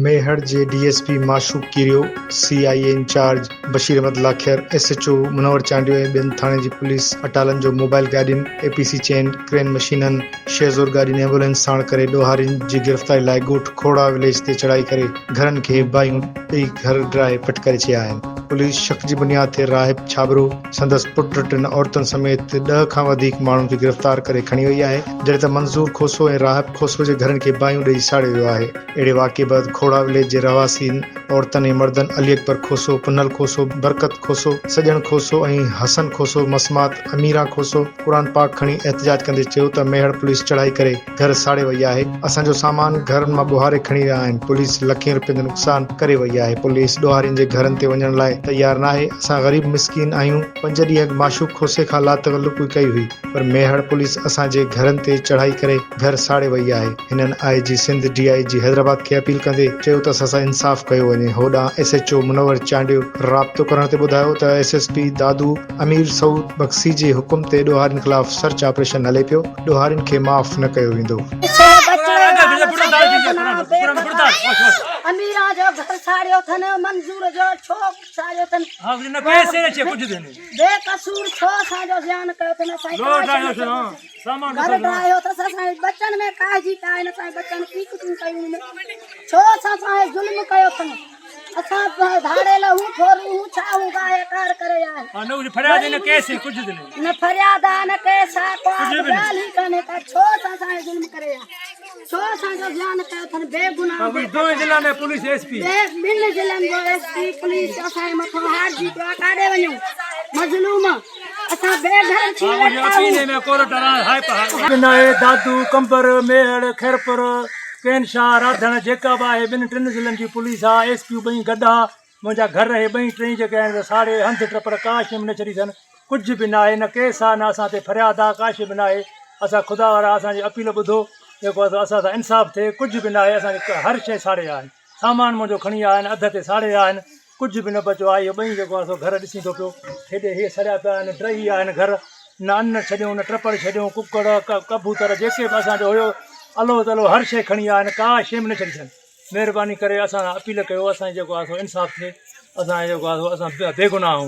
ميهڙ جي D S P Mashooq Kerio, C I A incharge Bashir Ahmed Lakhair, S H O Munawar Chandio ۽ ٻين ٿاڻي جي police اٽالن جو mobile گاڏين، اي P سي چئن ڪرين مشينن، شهزور گاڏين ۽ ايمبولينس ساڻ ڪري ڏوهارين جي گرفتاري لاء ڳوٺ کوڙا وليج تي چڙهائي ڪري گهرن کي باهيون ڏئي گهر ڊاهي پٽ ڪري ڇڏيا آهن. پوليس شڪ جي بنياد تي راهب ڇاٻرو، سندس پٽ، ٽن عورتن سميت ڏهه کان وڌيڪ ماڻهن کي گرفتار ڪري کڻي وئي آهي، جڏهن ته منظور کوسو ۽ راهب کوسو جي گهرن کي باهيون ڏئي ساڙيو ويو آهي. اهڙي واقعي بعد کوڙا وليج جي رهواسين عورتن ۽ مردن علي اڪبر کوسو، پنهل کوسو، برڪت کوسو، سڄڻ کوسو ۽ حسن کوسو، مسمات اميران کوسو قرآن پاڪ کڻي احتجاج ڪندي چيو ته ميهڙ پوليس چڙهائي ڪري گهر ساڙي وئي آهي، اسان جو سامان گهرن مان ٻوهاري کڻي ويا آهن، پوليس لکين روپين جو نقصان ڪري وئي آهي، پوليس ڏوهارين جي گهرن تي وڃڻ لاء تيار ناهي، اسان غريب مسڪين آهيون، پنج ڏينهن اڳ معشوق کوسي کان لاتعلقي ڪئي هئي پر ميهڙ پوليس اسان جي گهرن تي چڙهائي ڪري گهر ساڙي وئي آهي، هنن I G Sindh, D I G Hyderabad کي اپيل ڪندي چيو ته اسان سان انصاف ڪيو وڃي، هوڏانهن S H O Munawar Chandio رابطو ڪرڻ تي ٻڌايو ته S S P Dadu Amir Saud Magsi جي حڪم تي ڏوهارين خلاف سرچ آپريشن هلي پيو، ڏوهارين کي معاف نه ڪيو ويندو. اميران جو گهر ساڙيو اٿن منظور جو ڇو ساڙيو اٿن بي قصور ڇو اسان جو زيان ڪيو اٿن اسان گهر ڊاهيو اٿس اسان جي ٻچن ۾ ڪاهجي پيا آهن اسان جي ٻچن چيڪون ڪيون ڇو اسان سان هي ظلم ڪيو اٿن اسان ڌاڙيل هون ٿورو هون ڇا هون گاهي ڪار ڪري آهي نه فرياد نه ڪيس ڪجهه به نه نه فرياد آ نه ڪيس آ ڪو ڳالهه ئي ڪانهي ڪا ڇو اسان سان هي ظلم ڪري آ ڇو اسان جو زيان ڪيو اٿن بي گناهه بي دوئي ضلع ۾ پوليس ايس پي ٻن ضلعن جو ايس پي پوليس اسان جي مٿان هارجي پيو آ ڪاڏي وڃون مظلوم اسان بي گهر ٿي ويٺا آهيون. ناهي دادو، قمبر، ميهڙ، خيرپور، ڪين شاهه، راڌڻ، جيڪب آهي ٻن ٽن ضلعن جي پوليس آ ايس پيون ٻئي گڏ آ منهنجا گهر اهي ٻئي ٽئي جيڪي آهن سي ساڙي هنڌ ٽپڙ ڪا شيء به نه ڇڏي اٿن ڪجهه به ناهي نه ڪيس آ نه اسان تي فرياد آ ڪا شيء به ناهي اسان خدا وارا اسان جي اپيل ٻڌو جيڪو آ سو اسان سان انصاف ٿئي ڪجهه به ناهي اسان جي هر شيء ساڙي آهن سامان منهنجو کڻي آيا آهن اڌ تي ساڙي ويا آهن ڪجهه به نه بچيو آهي اهو ٻئي جيڪو آهي سو گهر ڏسين ٿو پيو هيڏي هي سڙيا پيا آهن ڊهي ويا آهن گهر نه ان ڇڏيون نه ٽپڙ ڇڏيون ڪڪڙ ڪبوتر جيڪي به اسان جو هيو الو تلو هر شيء کڻي ويا آهن ڪا شيء به نه ڇڏي اٿن مهرباني ڪري اسان سان اپيل ڪيو اسان جي جيڪو آهي سو انصاف ٿئي اسان جيڪو آهي سو اسان بيگناهه آهيون.